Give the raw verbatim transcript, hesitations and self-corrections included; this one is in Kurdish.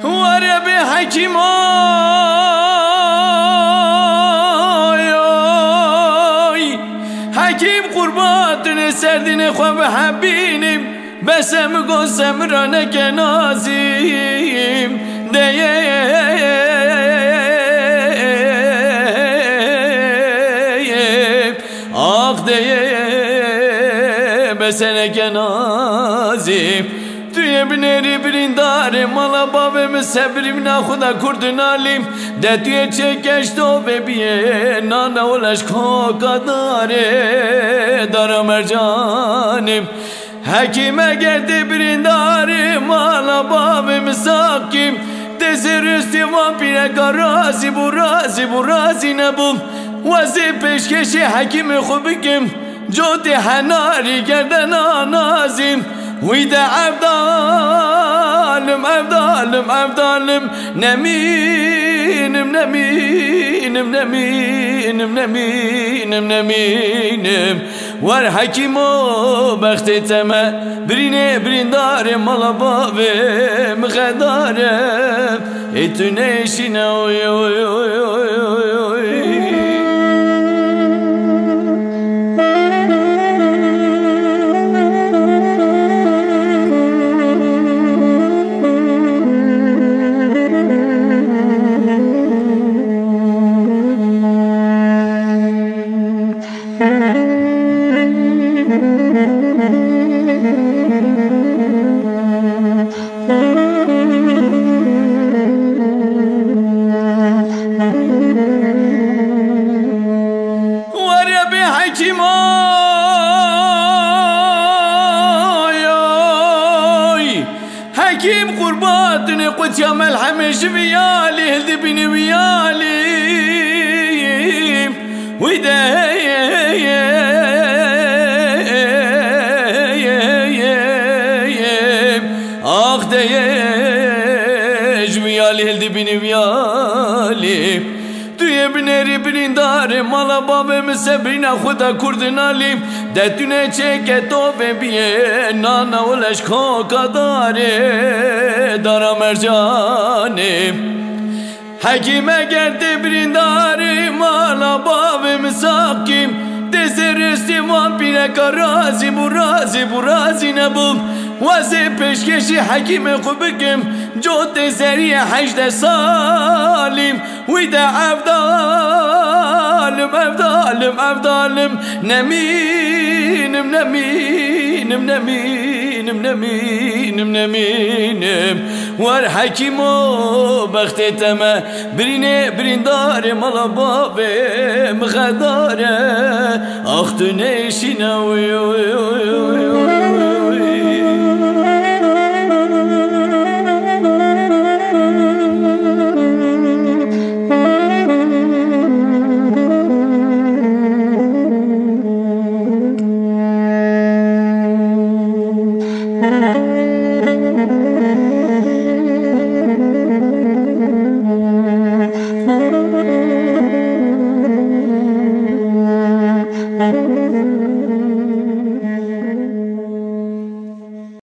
Were bê hekîm oy, oy. Hekîm qurban tu ne serdînê xwe bi hebînim. Bes em go semra neke nazîm. Deyê, ax deyê, bes neke nazîm. Tu yê binêrî birîndarê mala bavê min, sebrî min a xwe da kurdin alîm. De tu yê çêkeş tovê biyê nana weleş koka darê dara mercanîm. Hekîm eger tê birîndarê mala bavê min saqîm, tê serê rêstê van pîreka razî bû, razî bû, razî nebû. Wezê pêşkêşê hekîmê xwe bikim. Cotê henarî gerdena nazîm, wî de evdalim, evdalim, evdalim. Nemînim, nemînim, nemînim, nemînim, nemînim. Wer hekîmo bextê te me, birînê birîndarê mala bavê min xedare. Ê tu neşîne, oy, oy, oy, oy, oy. Were bê hekîm oy, oy. Hekîm qurbatine qutiya melhemê ji viyalî hildibîne viyalî. Wî de ax de ye ji viyalî hildibîne viyalî. Tu yê binêrî birîndarê mala bavê min sebrîna xwe da kurdin alî. De tu ne çêke tovê biyê nana weleş koka darê dara mercanê. Hekîm eger tê birîndarî mala bavê min saqîm, tê serê rêstê van pîreka razî bû, razî bû, razî nebû. Wezê pêşkêşî hekîmê xwe bikim, cotê seriyê hejdeh salîm. Wî de evdalim, evdalim, evdalim. Nemînim, nemînim, nemînim, nemînim, nemînim. Wer hekîmo bextê te me, birînê birîndarê mala bavê min xedare. Ax tu neşîne, oy, oy, oy, oy, oy.